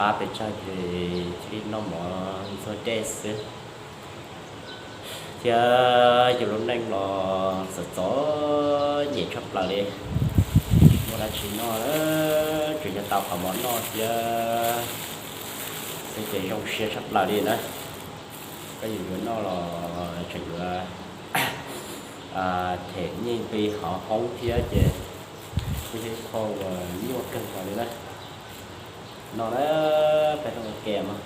Qab pes tsawg ces thiaj li noj mov ntxuag dej xwb. Thiab yus lub neej los txom txom nyem tshaj plaws li. Muaj dab tsi noj, tsuas yog tau qhov mov noj thiab xwb ces zoo siab tshaj plaws li na. Koj yus yuav noj los tseem yuav them nyiaj nqi hov hoob thiab ces kuj yog ib qho uas nyuaj kawg nkaus li na. No na, peb rau ua ke mas.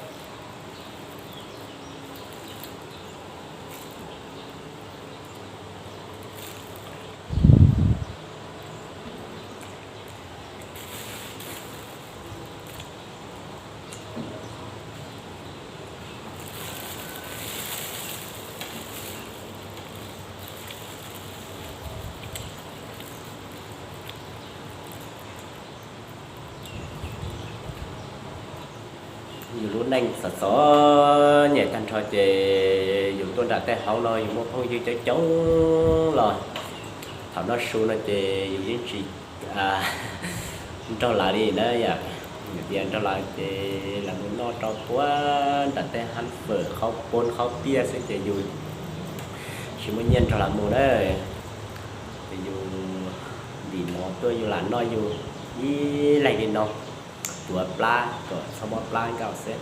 Yus lub neej txom txom nyem tag nrho ces yus tuaj nram tej hauv no yus muaj phooj ywg coob coob los thaum noj su no ces yus yeej tsis nrog lawv li na yom. Yus tias nrog lawv ces lawv mus noj rau puag nram tej hab fawm qhaub poob qhaub piaj xwb ces yus tsis muaj nyiaj nrog lawv mus na. Ces yus ntim mov tuaj yus lam noj yus ib leeg li no, tuav plab kom txhob mob plab nkauj xwb.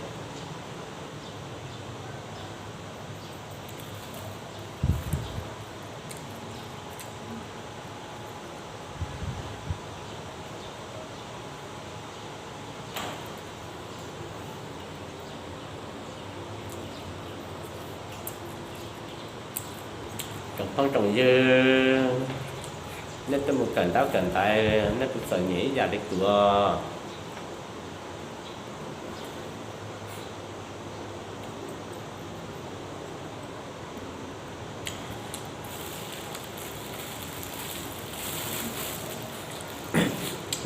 Tsoom phooj tsoom ywg, nej tuaj mus kawm ntaub kawm ntawv nej puas txom nyem ib yam li kuv os?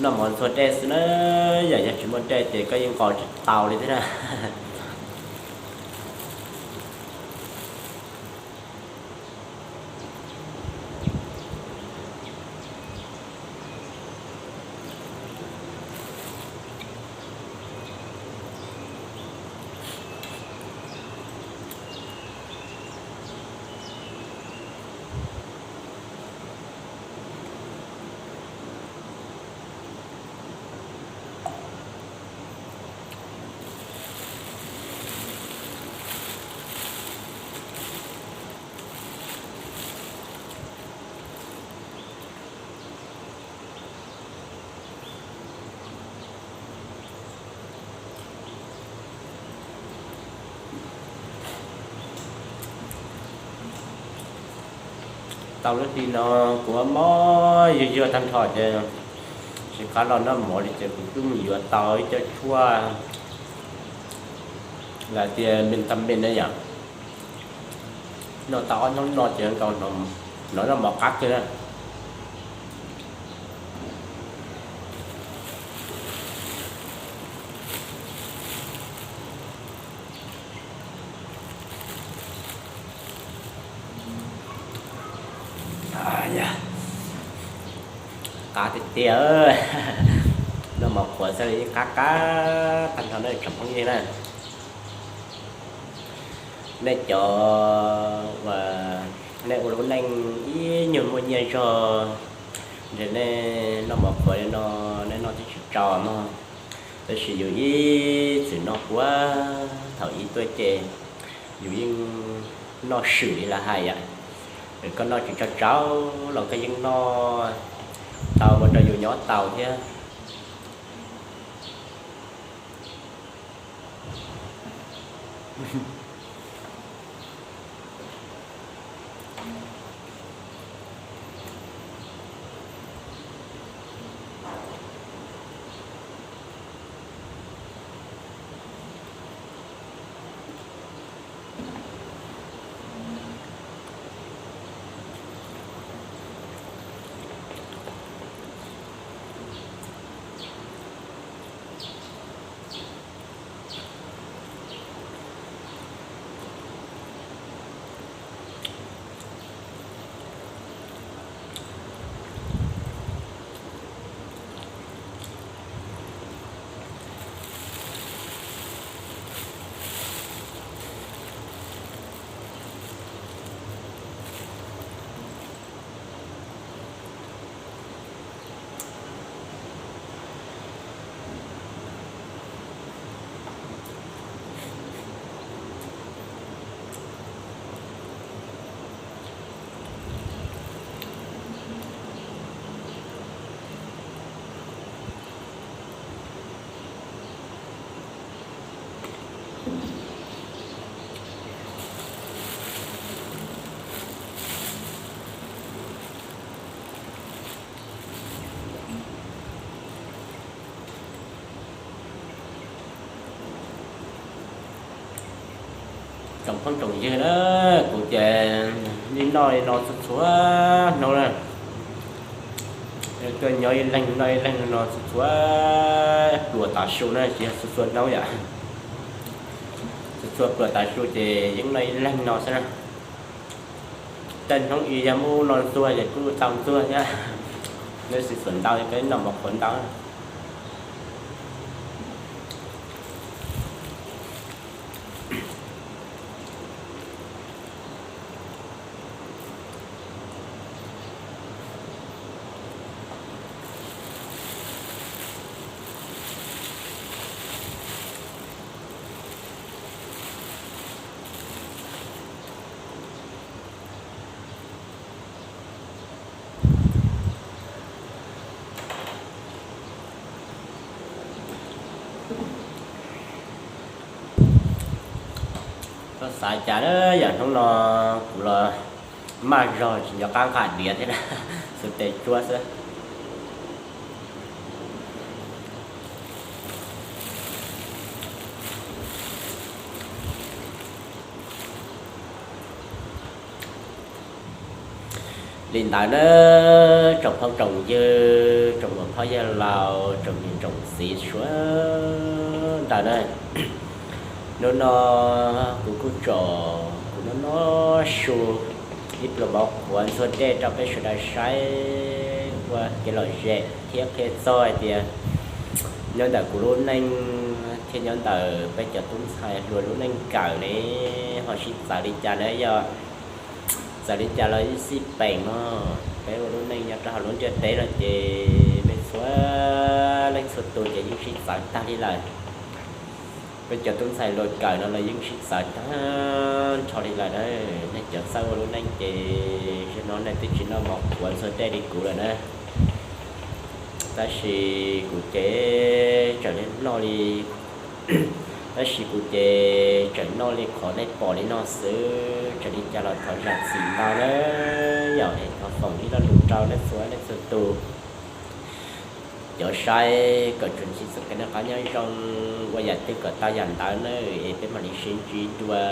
Noj mov ntxuag dej xwb na, yam yog tsis muaj dej ces koj yeej nqos tsis tau li thiab na. Tau lub hli no kuv mob mob yuag yuag tag nrho ces tsis qab los noj mov li ces kuv twb mus yuav tau ib co tshuaj lawv tias vitamin na yom. Noj tau ob hnub no ces nkaus hnov noj mov qab kawg na. Qab tiag tiag, noj mov qhuav xwb li qab qab tag nrho na tsoom phooj ywg na. Nej cov uas nej ua lub neej ib nyuag muaj nyiaj zog, ntshe nej noj mov qhuav li no nej noj twb tsis tsau mog. Tab sis yus ib txwm noj puag thaum ib tuaj ces yus yeej noj swm li lawv hais yom. Koj noj tsis tsau tsau los koj yeej noj tau ua rau yus nyob tau thiab. Tsoom phooj tsoom ywg na, kuv ces li noj li no txhua txhua hnub na. Tuaj nyob ib leeg noj ib leeg no txhua txhua pluas tav su na, tsis yog txhua txhua hnub yom. Txhua txhua pluas tav su ces yeej noj ib leeg no xwb na. Tej hnub ib yog muaj no ntxuag ces kuj tau ntxuag thiab. Nws xim xuam ntau, peb noj mov qhuav ntau. Koj xav cas na, yam hnub no kuv los maj zog tsis nco qab nqa diav thiab na, xuas tes tsuab xwb. Li ntawd na, tsoom phooj tsoom ywg, tsoom muam phauj yawg laus, tsoom niam tsoom txiv sawv daws na, hnub no kuv kuj tso kuv noj noj su ib pluas mov qhuav ntxuag dej rau peb sawv daws saib ua kev lom zem thiab qhia txog hais tias nyob ntawm kuv lub neej thiab nyob ntawm peb cov tub ntxhais hluas lub neej kawm ne ho sib txawv li cas na yom. Txawm li cas los yeej sib peem mog. Peb ua lub neej nyob rau hauv lub ntiaj teb no ces peb txhua leej txhua tus ces yeej sib txawv tag li lawm. Peb cov tub ntxhais hluas kawm no los yeej sib txawv tag nrho li lawm na. Nej cov txawj ua lub neej ces zaum no nej twb tsis noj mov qhuav ntxuag dej li kuv lawm na. Tab sis kuv ces tseem noj li, tab sis kuv ces tseem noj li qhov nej pom li no xwb, tseem li cas los thov zam txim ntau na. Yog es thov foom ib lo lus rau nej txhua leej txhua tus cov saib kom tsuas ntsib txoj kev noj qab nyob zoo, ua yam twg kom tau yam ntawd na, es peb mam li sib ntsib dua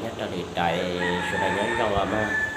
nyob rau lwm daim, sawv daws nyob zoo os mog.